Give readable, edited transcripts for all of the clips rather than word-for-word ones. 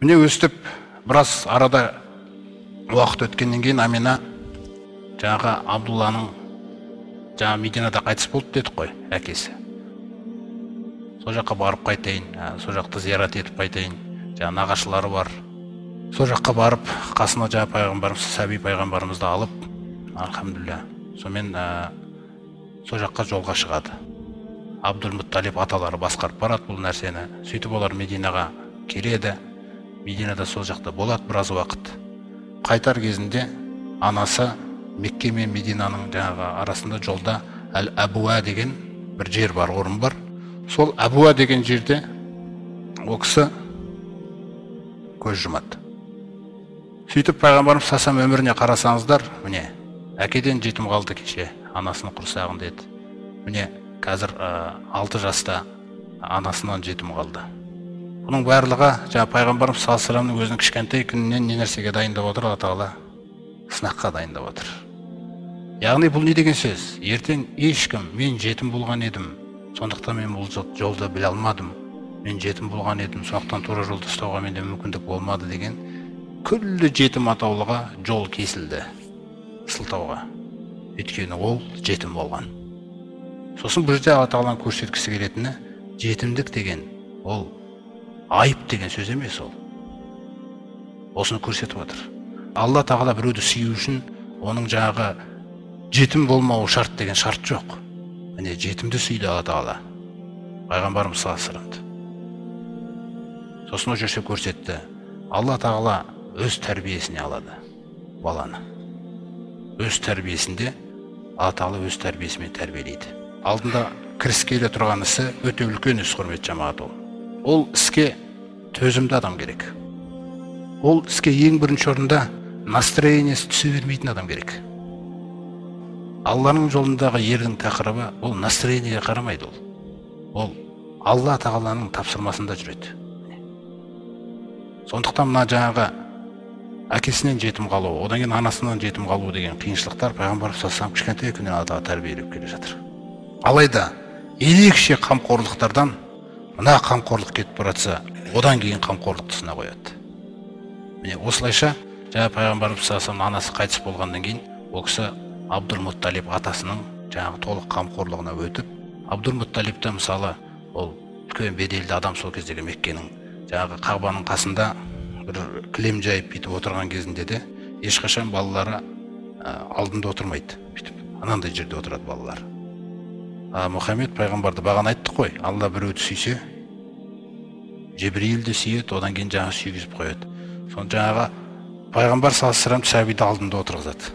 Міне, өстіп біраз арада уақыт өткеннен кейін Амина жаңағы Абдулланың жаңа Мединада қайтыс болды дедік қой, әкесі. Сол жаққа барып қайтайын, сол жақты зиярат етіп қайтайын, жаңа нағашылары бар. Сол жаққа барып, қасына жаңа пайғамбарымыз, сәби пайғамбарымызды алып, альхамдулилля, сонымен сол жаққа жолға шығады. Абдул-Мутталиб аталары басқарып барады бұл нәрсені. Сөйтіп олар Мединаға келеді. Мединада сол жақта болады біраз уақыт. Қайтар кезінде анасы Мекке мен Мединаның жаңағы арасында жолда Әл-Әбуа деген бір жер бар, орын бар. Сол Әбуа деген жерде ол кісі көз жұмады. Сөйтіп пайғамбарымыз саллаллаху алейхи өміріне қарасаңыздар, міне, әкеден жетім қалды кеше, анасының құрсағында еді. Міне, қазір 6 жаста анасынан жетім қалды. Бұның барлығы жаңа пайғамбарымыз саллаллаху алейхи вассаламның өзінің кішкентай күнінен не нәрсеге дайындап отыр? Алла тағала сынаққа дайындап отыр. Яғни бұл не деген сөз? Ертең ешкім мен жетім болған едім, сондықтан мен бұл жолды біле алмадым, мен жетім болған едім, сондықтан тура жолды ұстауға менде мүмкіндік болмады деген күллі жетім атаулыға жол кесілді сылтауға. Өйткені ол жетім болған. Сосын бұл жерде Алла тағаланың көрсеткісі келетіні, жетімдік деген ол айып деген сөз емес ол. Осыны көрсетіп отыр. Алла тағала біреуді сүю үшін оның жаңағы жетім болмауы шарт деген шарт жоқ. Міне, жетімді сүйді Алла тағала. Пайғамбарымыз саллаллаху алейхи вассаламды. Сосын ол жерде көрсетті. Алла тағала өз тәрбиесіне алады баланы. Өз тәрбиесінде Алла тағала өз тәрбиесімен тәрбиелейді. Алдында кіріскелі тұрған ісі өте үлкен іс, құрметті жамағат ол. Ол іске төзімді адам керек. Ол іске ең бірінші орында настроениесі түсе бермейтін адам керек. Алланың жолындағы ердің тақырыбы ол настроениеге қарамайды ол. Ол Алла тағаланың тапсырмасында жүреді. Сондықтан мына жаңағы әкесінен жетім қалу, одан кейін анасынан жетім қалу деген қиыншылықтар пайғамбар саллаллаху алейхи вассалам кішкентай күннен Алла тағала тәрбиелеп келе жатыр. Алайда ерекше қамқорлықтардан мына қамқорлық кетіп баратса, одан кейін қамқорлық тұсына қояды. Міне, осылайша жаңа пайғамбарымыз саллаллаху алейхи вассаламның анасы қайтыс болғаннан кейін ол кісі Абдул-Мутталиб атасының жаңағы толық қамқорлығына өтіп, Абдул-Мутталиб та мысалы ол үлкен беделді адам сол кездегі Меккенің жаңағы Қағбаның қасында бір кілем жайып бүйтіп отырған кезінде де ешқашан балалары алдында отырмайды, бүйтіп анандай жерде отырады балалар. Мұхаммед пайғамбарды бағана айттық қой, Алла біреуді сүйсе, Жебірейіл де сүйеді, одан кейін жаңағы сүйгізіп қояды. Соны жаңағы пайғамбар саллаллаху алейхи вассалам сәбиді алдында отырғызады.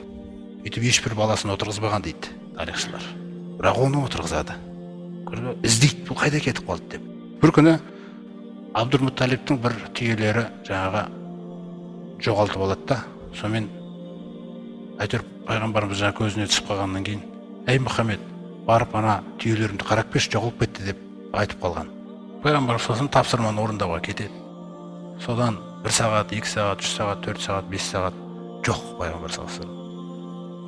Өйтіп ешбір баласын отырғызбаған дейді тарихшылар. Бірақ оны отырғызады. Іздейді, бұл қайда кетіп қалды деп. Бір күні Абдул-Мутталибтің бір түйелері жаңағы жоғалтып алады да, сонымен әйтеуір пайғамбарымыз жаңа көзіне түсіп қалғаннан кейін, әй Мұхаммед, барып ана түйелерімді қарап берші, жоғалып кетті деп айтып қалған. Пайғамбар сосын тапсырманы орындауға кетеді. Содан 1 сағат, 2 сағат, 3 сағат, 4 сағат, 5 сағат жоқ пайғамбар саллаллаху алейхи вассалам.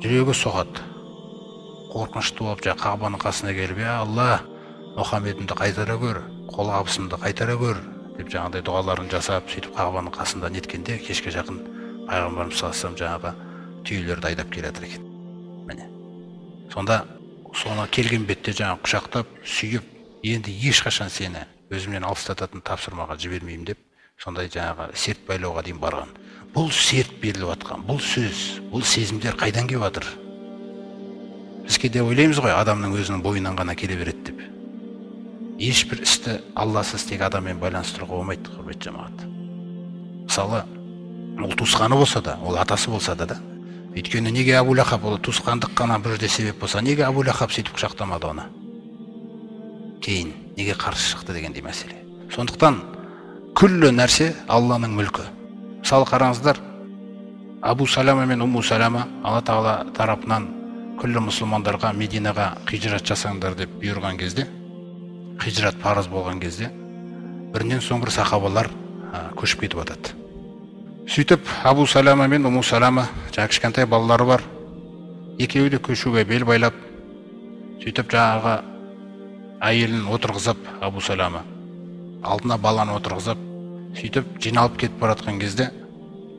Жүрегі соғады. Қорқынышты болып жаңа Қағбаның қасына келіп, я Алла, Мұхаммедімді қайтара көр, қолғабысымды қайтара көр деп жаңағыдай дұғаларын жасап, сөйтіп Қағбаның қасында неткенде кешке жақын пайғамбарымыз саллаллаху алейхи вассалам жаңағы түйелерді айдап келе жатыр екен. Міне. Сонда соны келген бетте жаңа құшақтап, сүйіп, енді ешқашан сені өзімнен алыстататын тапсырмаға жібермеймін деп, сондай жаңағы серт байлауға дейін барған. Бұл серт беріліп жатқан, бұл сөз, бұл сезімдер қайдан келіп жатыр? Біз кейде ойлаймыз ғой, адамның өзінің бойынан ғана келе береді деп. Ешбір істі Алласыз тек адаммен байланыстыруға болмайды, құрметті жамағат. Мысалы, ол туысқаны болса да, ол атасы болса да да. Өйткені неге Абу Лахаб, ол туысқандық қана бір жерде себеп болса, неге Абу Лахаб сөйтіп құшақтамады оны? Кейін неге қарсы шықты дегендей мәселе. Сондықтан күллі нәрсе Алланың мүлкі. Мысалы қараңыздар, Абу Салама мен Умму Салама Алла тағала тарапынан күллі мұсылмандарға Мединаға хижрат жасаңдар деп бұйырған кезде, хижрат парыз болған кезде, бірінен соң бір сахабалар көшіп кетіп атады. Сөйтіп Абу Салама мен Умму Салама, жаңа кішкентай балалары бар, екеуі де көшуге бел байлап, сөйтіп жаңағы әйелін отырғызып, Абу Салама алдына баланы отырғызып, Сөйтіп жиналып кетіп бара жатқан кезде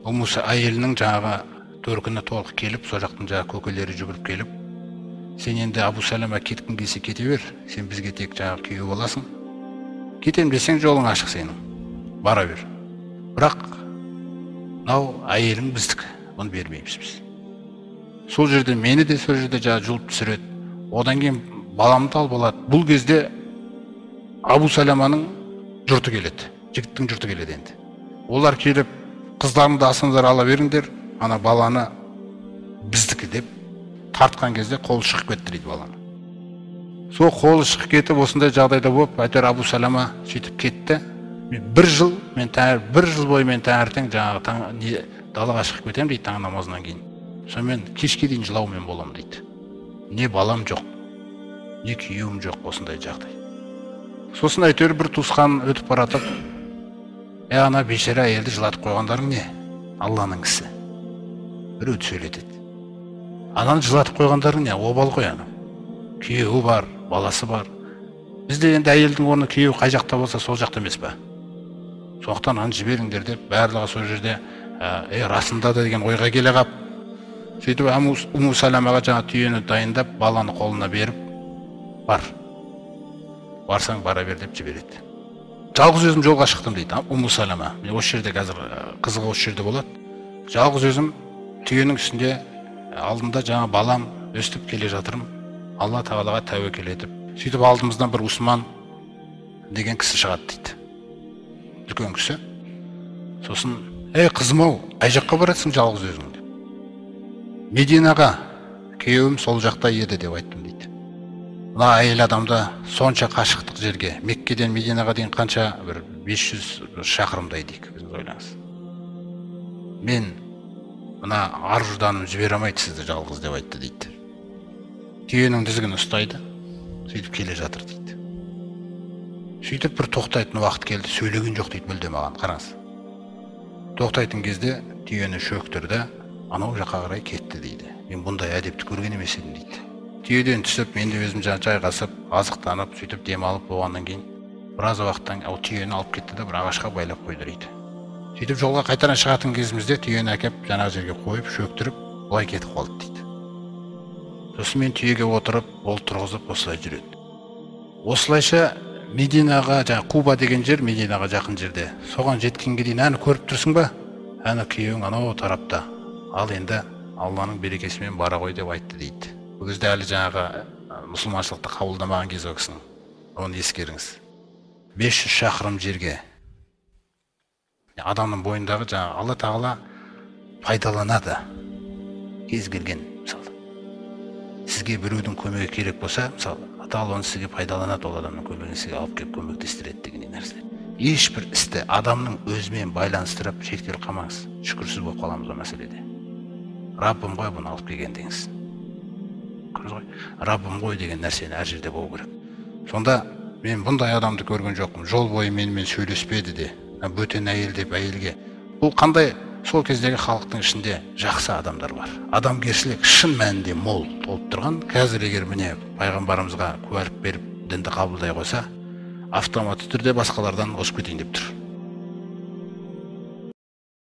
Умму әйелінің жаңағы төркіні толық келіп, сол жақтың жаңағы көкелері жүгіріп келіп, сен енді Абу Салама кеткің келсе кете бер, сен бізге тек жаңағы күйеу боласың, кетем десең жолың ашық сенің, бара бер. Бірақ мынау әйелің біздікі, бұны бермейміз біз. Сол жерде мені де сол жерде жаңағы жұлып түсіреді. Одан кейін баламды алып алады. Бұл кезде Абу Саламаның жұрты келеді, жігіттің жұрты келеді енді. Олар келіп, қыздарыңды асыңдар ала беріңдер, ана баланы біздікі деп тартқан кезде қолы шығып кетті дейді баланы. Сол қолы шығып кетіп, осындай жағдайда болып, әйтеуір Абу Салама сөйтіп кетті. Мен бір жыл, мен бір жыл бойы мен таңертең жаңағы далаға шығып кетемін дейді таң намазынан кейін. Сонымен кешке дейін жылаумен боламын дейді. Не балам жоқ, не күйеуім жоқ, осындай жағдай. Сосын әйтеуір бір туысқан өтіп баратып, ана бейшара әйелді жылатып қойғандарың не? Алланың кісі. Біреуді сөйлетеді. Ананы жылатып қойғандарың не? Обал қой ана. Күйеуі бар, баласы бар. Бізде енді әйелдің орны күйеуі қай жақта болса сол жақта емес па? Сондықтан аны жіберіңдер деп барлығы сол жерде расында да деген ойға келе қап. Сөйтіп Умму Саламаға жаңа түйені дайындап, баланы қолына беріп, бар. Барсаң бара бер деп жібереді. Жалғыз өзім жолға шықтым дейді Умму Салама. Міне осы жерде қазір қызығы осы жерде болады. Жалғыз өзім түйенің үстінде, алдымда жаңа балам өстіп келе жатырмын. Алла тағалаға тәуекел етіп. Сөйтіп алдымыздан бір Усман деген кісі шығады дейді. Үлкен кісі. Сосын, ей қызым ау, қай жаққа барасың жалғыз өзің деп. Мединаға, күйеуім сол жақта еді деп айттым дейді. Мына әйел адамда сонша қашықтық жерге, Меккеден Мединаға дейін қанша, бір 500 шақырымдай дейік, өзіңіз ойлаңыз. Мен мына ар-ұжданым жібере алмайды сізді жалғыз деп айтты дейді. Түйенің тізгінін ұстайды, сөйтіп келе жатыр дейді. Сөйтіп бір тоқтайтын уақыт келді, сөйлеген жоқ дейді мүлде маған, қараңыз. Тоқтайтын кезде түйені шөктірді, анау жаққа қарай кетті дейді. Мен бұндай әдепті көрген емес едім дейді. Түйеден түсіп, мен де өзім жайғасып, азықтанып, сөйтіп демалып болғаннан кейін біраз уақыттан ол түйені алып кетті де бір ағашқа байлап қойды дейді. Сөйтіп жолға қайтадан шығатын кезімізде түйені әкеп жаңағы жерге қойып, шөктіріп, былай кетіп қалды дейді. Сосын мен түйеге отырып, ол тұрғызып осылай жүреді. Осылайша Мединаға, жаңа Куба деген жер, Мединаға жақын жерде. Соған жеткенге дейін әні көріп тұрсың ба? Әні күйеуің анау тарапта. Ал енді Алланың берекесімен бара ғой деп айтты дейді. Бұл кезде әлі жаңағы мұсылманшылықты қабылдамаған кез ол кісінің. Оны ескеріңіз. 500 шақырым жерге адамның бойындағы жаңағы Алла тағала пайдаланады. Кез келген, мысалы. Сізге біреудің көмегі керек болса, мысалы, Алла тағала оны сізге пайдаланады, ол адамның көмегін сізге алып келіп көмектестіреді деген нәрселер. Ешбір істі адамның өзімен байланыстырып шектеліп қалмаңыз. Шүкірсіз болып қаламыз ол мәселеде. Раббым ғой бұны алып келген деңіз. Көрдіңіз ғой? Раббым ғой деген нәрсені әр жерде болу керек. Сонда мен бұндай адамды көрген жоқпын. Жол бойы менімен сөйлеспеді де, бөтен әйел деп әйелге. Бұл қандай сол кездегі халықтың ішінде жақсы адамдар бар. Адамгершілік шын мәнінде мол толып тұрған. Қазір егер міне пайғамбарымызға куәлік беріп дінді қабылдай қойса, автоматты түрде басқалардан озып кетейін деп тұр.